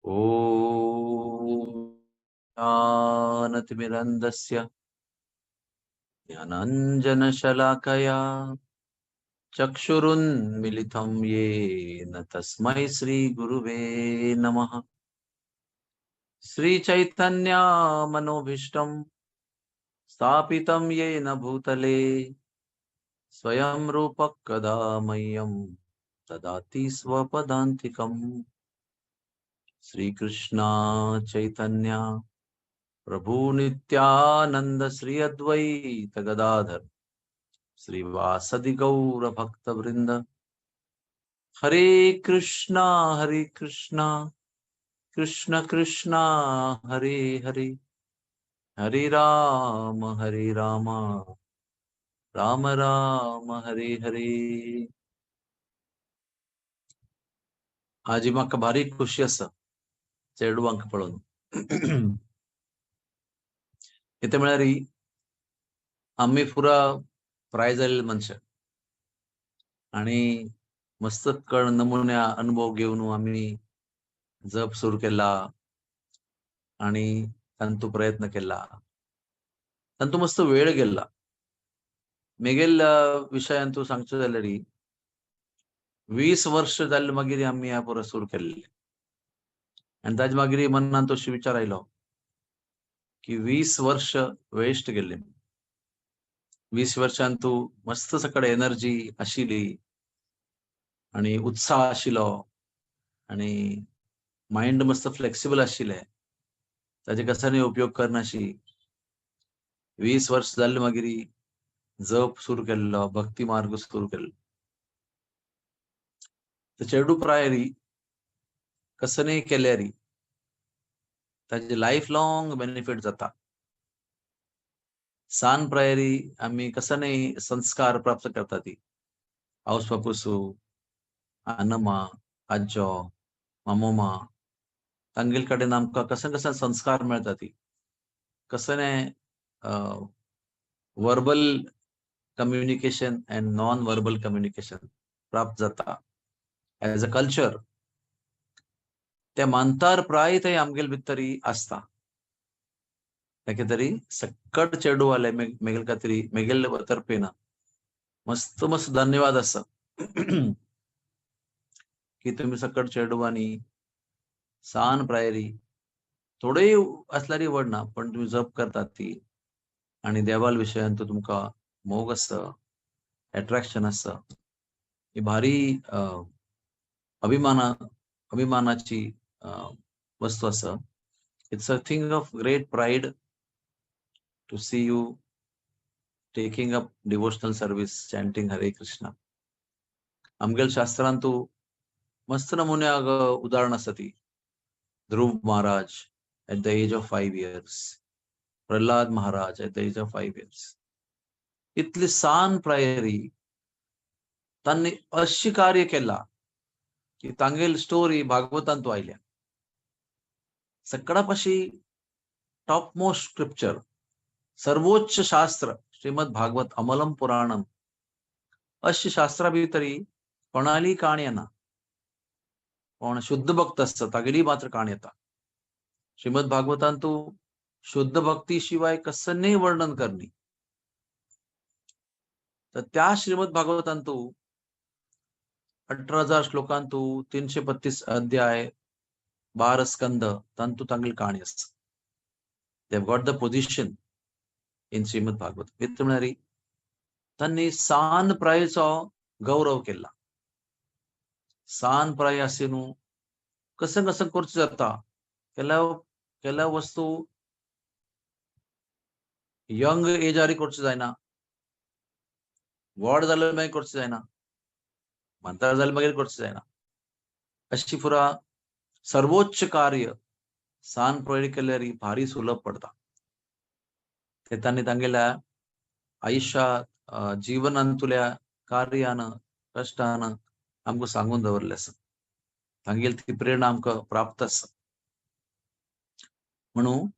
ॐ ज्ञानतिमिरन्दस्य ज्ञानाञ्जनशलाकया चक्षुरुन्मिलितं येन तस्मै श्रीगुरुवे नमः। श्रीचैतन्यमनोभीष्टं स्थापितं येन भूतले स्वयं रूपः कदा मह्यं ददाति स्वपदान्तिकम्। श्रीकृष्ण चैतन्य प्रभु नित्यानंद श्री अद्वैत गदाधर श्रीवासदि गौर भक्त वृंद। हरे कृष्णा हरे कृष्णा कृष्ण कृष्णा हरे हरे, हरे राम हरे राम राम राम हरे हरे। आजी म्हाका भारी खुशी आसा चेडवांक पळोवन। कितें म्हळ्यार आमी पुरा प्राय जाल्ले मनशां आनी मस्त कण नमुन्या अनुभव घेवन आमी जप सुरू केला आनी तांतू प्रयत्न केला, तांतू मस्त वेळ गेला। मेगेल विशयान तूं सांगचो जाल्यार 20 वर्ष जाल्ले मागीर आमी ह्या पुरो सुरू केल्ले आनी ताजे मागीर मनान तशी विचार आयलो की 20 वर्ष वेस्ट गेल्ले। 20 वर्षान तूं मस्त सकाळ एनर्जी आशिल्ली आनी उत्साह आशिल्लो आनी मायंड मस्त फ्लेक्सिबल आशिल्लें, ताजे कसानी उपयोग करनाशी। 20 वर्ष जाल्ले मागीर जप सुरू केल्लो, भक्ती मार्ग सुरू केल्लो। तर चेडू प्रायरी कसने केल्यारी ताजे लायफ लॉंग बेनिफीट जाता। सान प्रायरी आमी कसने संस्कार प्राप्त करता ती आवस बापूसू, आनमा, आजो, मामोमा तांगेल कडेन आमकां कशें कशें संस्कार मेळटा ती कसने verbal communication and non verbal communication प्राप्त जाता एज अ कल्चर। ते मानतार प्राय ते आमगेल भितरी आसता। ताके तरी सक्कट चेडूवाले मेगेल खातीर मेगेल तर्फेन मस्त मस्त धन्यवाद आसा की तुमी सकट चेडवांनी सान प्रायरी थोडे आसल्यारय व्हड ना पण तुमी जप करतात ती आनी देवाल विशयांत तुमकां मोग आसा, एट्रेक्शन आसा। ही भारी अभिमानाची वस्तू आसा। It's a thing of great pride to see you taking up devotional service, chanting Hare Krishna. आमगेल शास्त्रांतू मस्त नमुन्या उदाहरण आसा ती Dhruv Maharaj at the age of 5 years, Prahlad Maharaj at the age of 5 years. इतली सान प्रायरी तांणी अशी कार्य केला की तांगेल स्टोरी भागवतांतू आयल्या। सगळ्या पाशी टॉप मोस्ट स्क्रिप्चर, सर्वोच्च शास्त्र श्रीमद भागवत अमलम पुराणम अशी शास्त्रा भितरी कोणाली काणी येना। कोण शुद्ध भक्त आसता तागेली मात्र काणी येता। श्रीमद भागवतांतू शुद्ध भक्ती शिवाय कसने वर्णन करणी। तर त्या श्रीमद भागवतांतू 18,000 श्लोकांतू 332 अध्याय 12 स्कंद तांतू तांगेली काणी आसा। They have got the position in Shrimad Bhagavat. कितें म्हळ्यार तांणी सान प्रायेचो गौरव केला। सान प्राय आसे न्हू कशें कशें करचें जाता, केल्या वस्तू यंग एजार करचें जायना, व्हड जाल्यार मागीर करचें जायना, म्हातार जाल्यार मागीर करचें जायना। अशी पुरा सर्वोच्च कार्य सान प्रयोग केल्यार भारी सुलभ पडता। ते तांणी तांगेल्या आयुष्या जीवनांतुल्या कार्यान कश्टान आमकां सांगून दवरलें आसा। तांगेली ती प्रेरणा आमकां प्राप्त आसा। म्हणून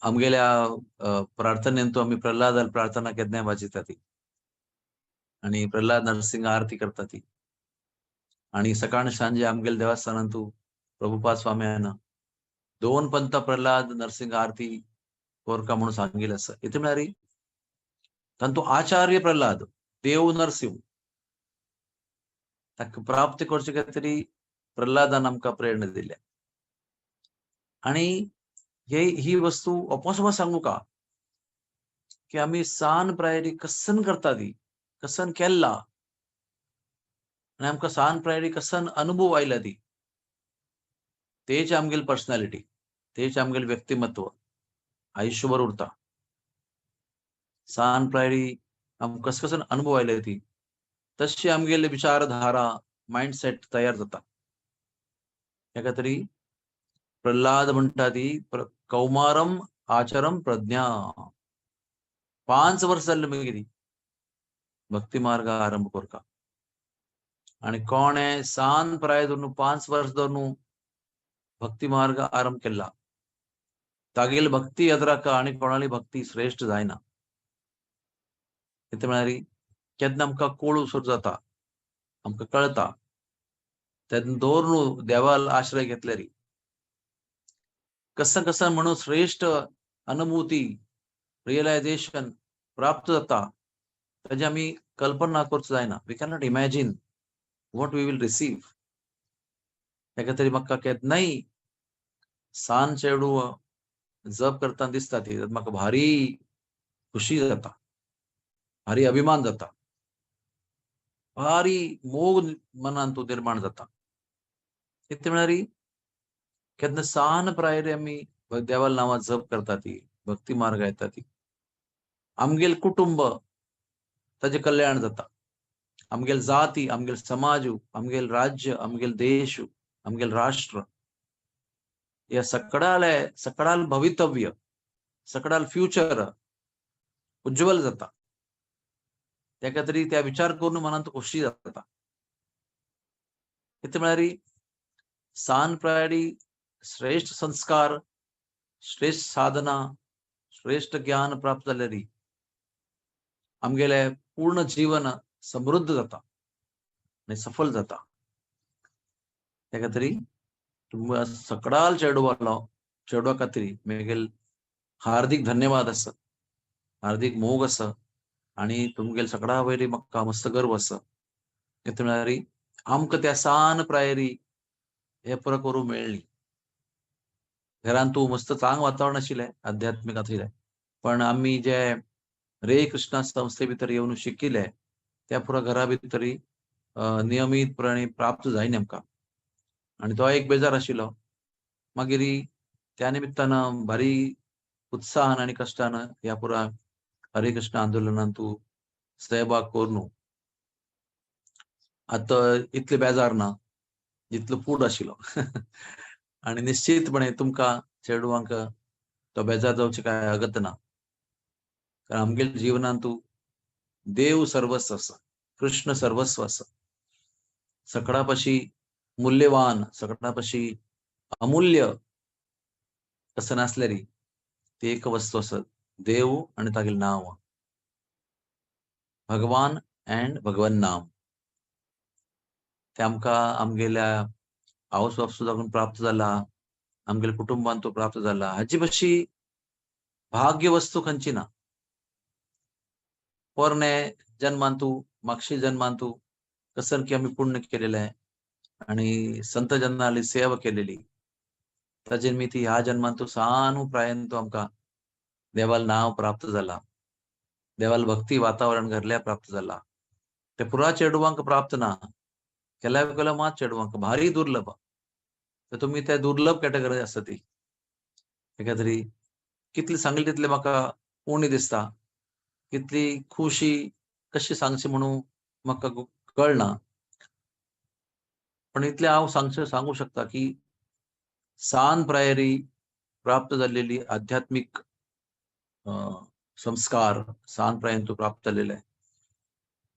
आमगेल्या प्रार्थनेन तो आमी प्रल्हादाल प्रार्थना केन्नाय वाजयता ती आनी प्रल्हाद नरसिंह आरती करता ती आनी सकाळ सांजे आमगेल्या देवस्थानांतू प्रभुपाद स्वाम्यान दोन पंत प्रल्हाद नरसिंह आरती कोरका म्हणून सांगितलं असं. इथे म्हणारी तांतू आचार्य प्रल्हाद देव नरसिंह ताका प्राप्त करचे खातीर प्रल्हादान आमकां प्रेरणा दिल्या. आणि हे ही वस्तू ओपोसमो सांगू का की आमी सान प्रायरी कसन करता ती, कसन केल्ला आनी आमकां सान प्रायरी कसन अनुभव आयला ती, तेच आमगेली पर्सनॅलिटी, तेच आमगेलें व्यक्तिमत्व आयुष्यभर उरता. सान प्रायरी आमकां कस कसन अनुभव आयले ती, तशी आमगेली विचारधारा, मायंडसेट तयार जाता. हेका तरी प्रल्हाद म्हणटा ती कौमारम आचरम प्रज्ञा. 5 वर्स जाल्ले मागीर भक्ती मार्ग आरंभ करता. आनी कोणे सान प्राय धरून 5 वर्स धरून भक्ती मार्ग आरंभ केला तागेली भक्ती याद आनी कोणाली भक्ती श्रेष्ठ जायना. कितें म्हळ्यार केन्ना आमकां कोळू सुरू जाता, आमकां कळता, तेन्ना दवरून देवाल आश्रय घेतल्यारी कसं कसं म्हणून श्रेष्ठ अनुभूती, रियलायझेशन प्राप्त जाता, ताजी आमी कल्पना करचो जायना. We cannot imagine what we will receive. हेका तरी म्हाका केन्नाय सान चेडूं जप करतना दिसता ती, म्हाका भारी खुशी जाता, भारी अभिमान जाता, भारी मोग मनान तो निर्माण जाता. कितें म्हळ्यार केन्ना सान प्रायरी आमी देवाल नांवां जप करता ती, भक्ती मार्ग येता ती, आमगेल कुटुंब ताजें कल्याण जाता, आमगेल जाती, आमगेल समाज, आमगेल राज्य, आमगेल देश, आमगेल राष्ट्र, या सकडाले सकडाल भवितव्य, सकडाल फ्युचर उज्ज्वल जाता. तेका तरी त्या विचार करून मनांत खोशी जाता. कितें म्हळ्यार सान प्रायरी श्रेष्ठ संस्कार, श्रेष्ठ साधना, श्रेष्ठ ज्ञान प्राप्त जाल्यारी आमगेले पूर्ण जीवन समृद्ध जाता आनी सफल जाता. तेका तरी तुमकां सकडाल चेडवालो चेडवा खातीर मेगेल हार्दिक धन्यवाद आसा, हार्दिक मोग आसा आनी तुमगेल सगळ्या वयरी म्हाका मस्त गर्व आसा. कितें म्हळ्यार आमकां त्या सान प्रायरी हे पुरो करूंक मेळ्ळी. घरान तूं मस्त चांग वातावरण आशिल्लें, आध्यात्मीक आशिल्लें, पण आमी जे हरे कृष्णा संस्थे भितर येवन शिकिल्ले त्या पुरो घरा भितरी नियमीतपणे प्राप्त जायना आमकां आनी तो एक बेजार आशिल्लो. मागीर त्या निमित्तान भारी उत्साहान आनी कश्टान ह्या पुरा हरे कृष्ण आंदोलनान तूं सहभाग करून आतां इतले बेजार ना जितलो पूड आशिल्लो. आनी निश्चितपणे तुमकां चेडवांक तो बेजार जावचें कांय अगत ना, कारण आमगेले जिवनांत तूं देव सर्वस्व आसा, कृष्ण सर्वस्व आसा, सगळ्या पाशी मूल्यवान, सगळ्या पाशी अमूल्य कसं नासल्यारी ती एक वस्तू आसा, देव आनी तागेलें नांव, भगवान अँड भगवन नाम. ते आमकां आमगेल्या आवस बापसू लागून प्राप्त जाला, आमगेल्या कुटुंबान तो प्राप्त जाला. हाची बशी भाग्य वस्तू खंयची ना. पोरणे जन्मांतू, मागशी जन्मांतू कसं की आमी पुण्य केलेलें आहे आणि संत जनाली सेवा केलेली, ताजे निमित्त ह्या जन्मांतू सानू प्रायन तो आमकां देवाल नाव प्राप्त जाला, देवाल भक्ती वातावरण घरल्या प्राप्त जाला. ते पुरा चेडवांक प्राप्त ना, केल्या केल्या मात चेडवांक भारी दुर्लभ. तर तुमी त्या दुर्लभ कॅटेगरी आसा ती. एका तरी कितली सांगली तितले म्हाका उणी दिसता, कितली खुशी कशी सांगची म्हणून म्हाका कळना, पण इतले हांव सांगू शकता की सान प्रायरी प्राप्त जाल्लेली आध्यात्मीक संस्कार सान प्रायन तो प्राप्त जाल्लेले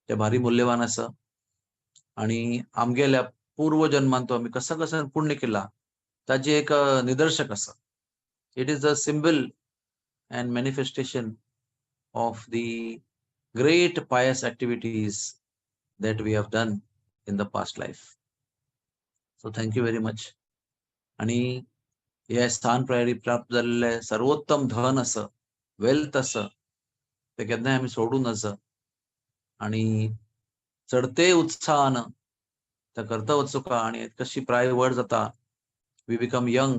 ते भारी मूल्यवान आसा. आणि आमगेल्या पूर्व जन्मांत आमी कसं कसं पुण्य केला ताजे एक निदर्शक आसा. It is a symbol and manifestation of the great pious activities that we have done in the past life. So thank you very much. आणि हे स्थान प्रायरी प्राप्त जाल्लें सर्वोत्तम धन आसा, वेल्थ आसा, ते केन्नाय आमी सोडूं नज आणि चडते उत्साहान त्या करता वचुका. आणि कशी प्राय व्हड जाता, we become young,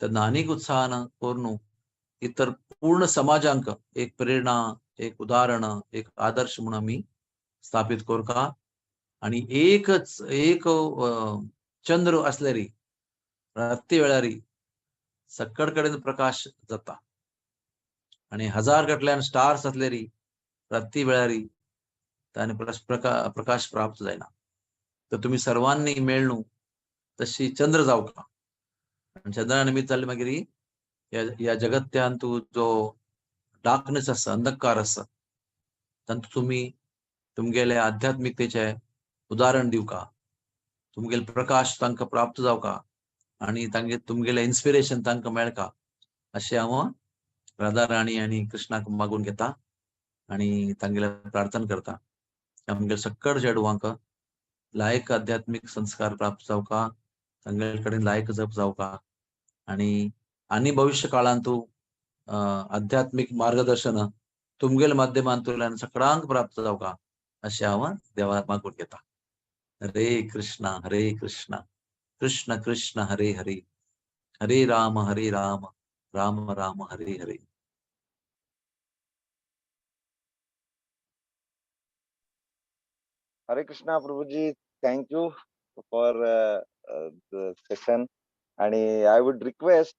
तेन्ना आनीक उत्साहान करून इतर पूर्ण समाजांक एक प्रेरणा, एक उदाहरण, एक आदर्श म्हणून आमी स्थापित करका. आणि एकच एक चंद्र असल्यारी राती वेळारी सक्कड कडेन प्रकाश जाता आणि हजार कडल्यान स्टार्स असलेरी राती वेळारी ताने प्रकाश प्राप्त जायना. तर तुम्ही सर्वांनी मेळणू तशी चंद्र जावका. आणि चंद्रा निमित्त जाले मागीर या जगत्यान तू जो डार्कनेस आसा, अंधकार आसा, तांतू तुमी तुमगेले आध्यात्मिकतेचे उदाहरण दिवका, तुमगेले प्रकाश तांकां प्राप्त जावका आणि तांगे तुमगेले इन्स्पिरेशन तांकां मेळका, अशें हांव राधा राणी आनी कृष्णाक मागून घेता आणि तांगेले प्रार्थना करता. आमगेले सक्कड चेडवांक लायक आध्यात्मिक संस्कार प्राप्त जावका, तांगेले कडेन लायक जप जावका आणि आनी भविष्य काळांतू आध्यात्मिक मार्गदर्शन तुमगेले माध्यमांतल्यान सगळ्यांक प्राप्त जावका, अशें हांव देवा मागून घेता. हरे कृष्णा हरे कृष्णा कृष्ण कृष्ण हरे हरे, हरे राम हरे Ram Ram Ram Hare Hare. Hare Krishna Prabhuji, thank you for the session. आणि I would request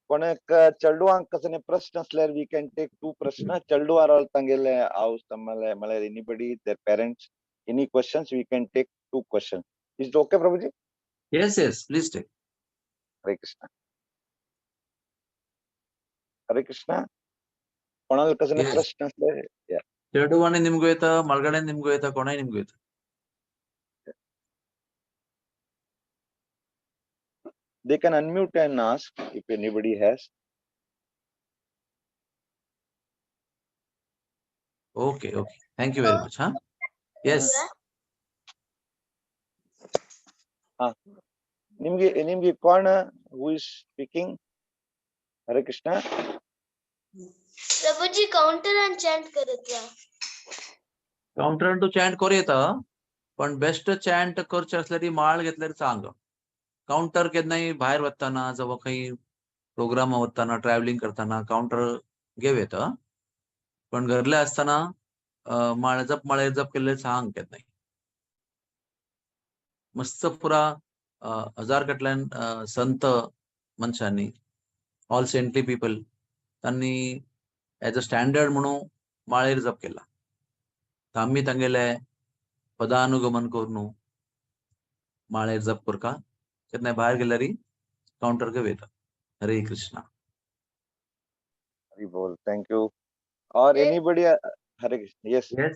कोणाक चेडवांक कसले प्रश्न असल्यार we can take to प्रश्न. चेडवार तांगेले हावस म्हळ्यार anybody their parents, any questions we can take two question. Is okay Prabhuji? Yes yes, please take. Hare Krishna Hare Krishna. कोणाला कसले प्रश्न असले? चेडवांनी निमगो येता, मालगाड्यान निमगो येता, कोणाय निमगो येता. They can unmute and ask if anybody has. Okay, okay. Thank you very much. Huh? Yes. ನಿಮ್ಗೆ ಕೋಣ, who is speaking? Hare Krishna. Prabhuji, counter and chant करत रा. काउंटर टू चॅन्ट करूं येता, पण बेस्ट चॅन्ट करचे असल्यार माळ घेतल्यार चांग. काउंटर केन्नाय भायर वतना जावं खंय प्रोग्रामा वतना, ट्रॅव्हलिंग करतना काउंटर घेवं येता, पण घरले आसतना माळ जप, माळे जप केल्ले चांग. केन्नाय मस्त पुरा हजार कडल्यान संत मनशांनी, ऑल सेंटली पीपल, तांणी एज अ स्टँडर्ड म्हणून माळेर जप केला. आमी तांगेले पदानुगमन करून माळेर जप करका. केन्नाय भायर गेल्यार काउंटर घेवं येता. हरे कृष्णा. हरी बोल. Thank you. और anybody? Hare Krishna. Yes. Yes.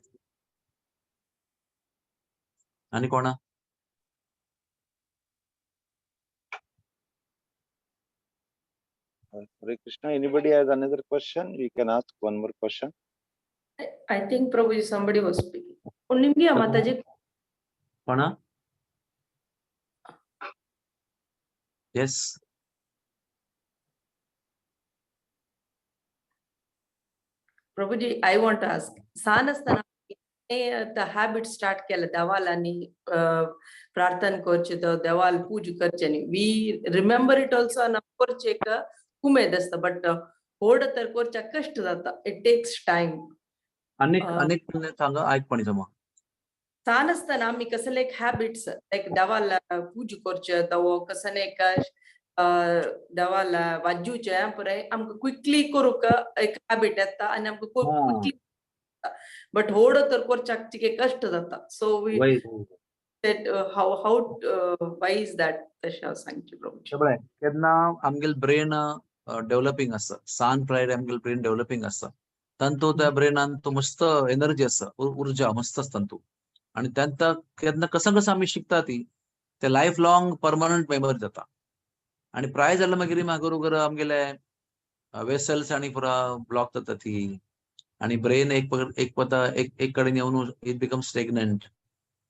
आनी कोणा? Hare Krishna. Anybody has another question? We can ask one more question. I think Prabhuji, somebody was speaking. निमगी माताजी. कोणा? Yes. Prabhuji, I want to ask. सान आसतना the habit start केलं देवालांनी प्रार्थना करचे, तो देवाल पूजा करचे न्ही, we remember it also आनी करचे एक उमेद आसता, बट व्हड तर करच्याक कश्ट जाता, it takes time. अनेक अनेक सांगा आयकपणी जमा. सान आसतना आमी कसले एक हॅबिट्स लायक देवाल पूजा करचे तो कसले एक देवाल वाजूचे पुराय आमकां क्विकली करूंक एक हॅबिट येता आनी आमकां क्विकली, बट व्हड तर करच्याक तिके कश्ट जाता. So we how how why is that, तशें हांव सांगचें प्रभुजी. बरें, केन्ना आमगेले ब्रेन डेव्हलपिंग आसता, सान प्रायर आमगेले ब्रेन डेव्हलपिंग आसता, तांतू त्या ब्रेनान तो मस्त एनर्जी आसता, ऊर्जा मस्त आसता तांतू, आनी तांकां केन्ना कसं कसं आमी शिकता ती ते लायफ लॉंग परमनंट मेमरी जाता. आनी प्राय जाल्यार मागीर मागीर आमगेले वेसल्स आनी पुरा ब्लॉक जाता ती, आनी ब्रेन एक एक पता एक एक कडेन येवन it become stagnant,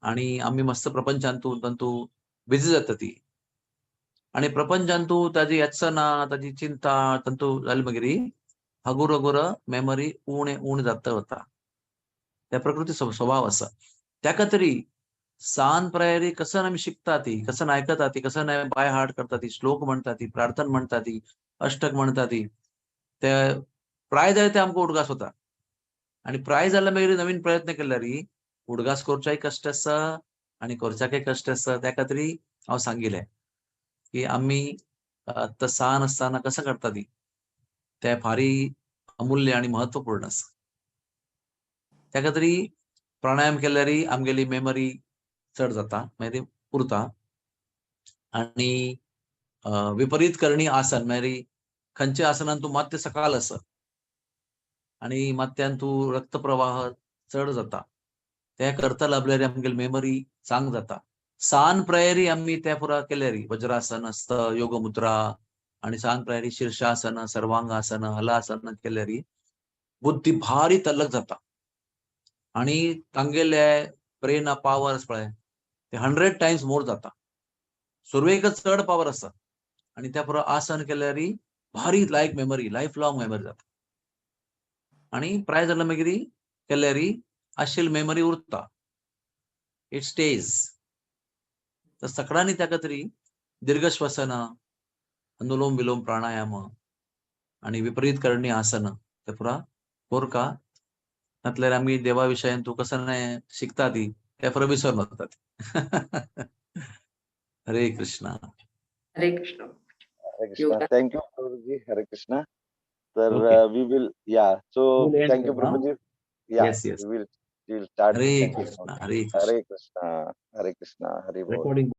आनी आमी मस्त प्रपंचांतू तांतू बिजी जाता ती. आणि प्रपंचांतू ताजी यत्सना, ताजी चिंता तंतू जाली मागीर हगुर हगुर मेमरी उणे उण जाता वता. त्या प्रकृती स्वभाव आसा. ताका तरी सान प्रायरी कसन आमी शिकता ती, कसन आयकता ती, कसन बाय हार्ट करता ती, श्लोक म्हणटा ती, प्रार्थना म्हणटा ती, अष्टक म्हणटा ती, ते प्राय जाय ते आमकां उडगास वता. आनी प्राय जाल्यार मागीर नवीन प्रयत्न केल्यार उडगास करच्याय कश्ट आसा आनी करच्याकय कश्ट आसा. त्या खातीर हांव सांगिलें की आमी आतां सान आसतना कसं करता ती, ते फारी अमूल्य आनी महत्वपूर्ण आसा. त्या खातीर प्राणायाम केल्यार आमगेली मेमरी चड जाता, मागीर उरता. आनी विपरीत करणी आसन, मागीर खंयच्या आसनान तूं मात्य सकाल आसा आनी मात्यान तूं रक्तप्रवाह चड जाता, ते करता लाभल्यार आमगेली मेमरी चांग जाता. सान प्रयरी आमी ते पुरा केल्यार वज्रासन आसता, योग मुद्रा आनी सान प्रयरी शीर्षासन, सर्वांगासन, हलासन केल्यार बुद्धी भारी तल्लक जाता आनी तांगेले ब्रेन पावर आसा पळय ते 100 टायम्स मोर जाता. सुरवेकच चड पावर आसा आनी त्या पुरा आसन केल्यार भारी लायक मेमरी, लायफ लॉंग मेमरी जाता. आनी प्राय जाल्यार मागीर केल्यार आशिल्ली मेमरी उरता, it stays. तर सगळ्यांनी ताका तरी दीर्घ श्वसन, अनुलोम विलोम प्राणायाम आनी विपरीत करणी आसन ते पुरा कोरका. नातल्यार आमी देवा विशयान तूं कसं नाही शिकता ती त्या पुरा विसरून वतात. हरे कृष्णा. हरे कृष्ण. हरे Krishna. Yoga. Thank you Prabhuji. Hare Krishna. तर Okay. We will, yeah, so We'll end thank you here now. Prabhuji. Yeah, Yes. We will start. Hare Thank you. Krishna, Hare Krishna. Hare Krishna, Hare Krishna, Hari Bol. Recording.